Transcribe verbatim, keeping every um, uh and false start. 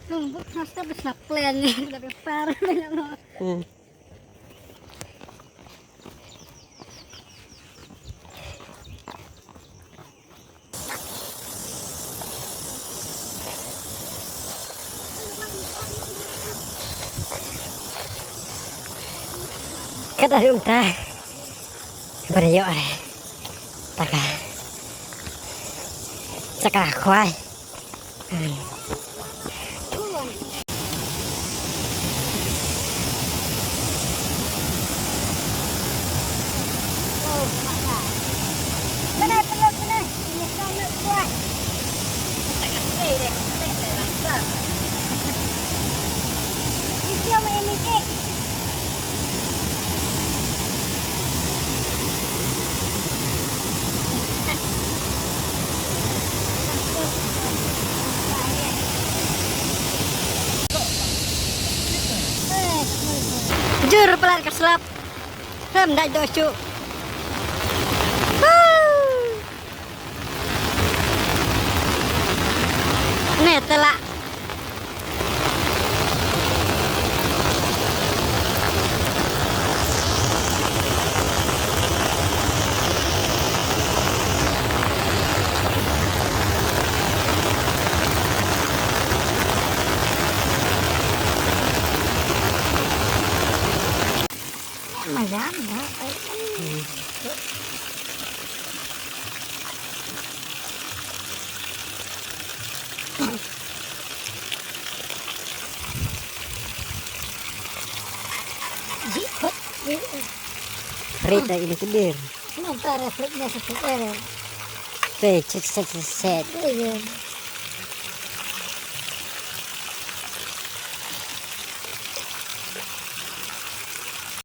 Nung buk hasta bus na plan ni, da bepar ni mo. Hmm. Ka da rum ta. Ba da ïoh re. Ta ka. Sa ka khwai. Jur palat ka slap. Hem dai do shu. Woo! Ne tela. Madam, ya. Rita ini kedir. Sementara perutnya sakit, eh. Pe, cek, cek, cek, cek. Iya.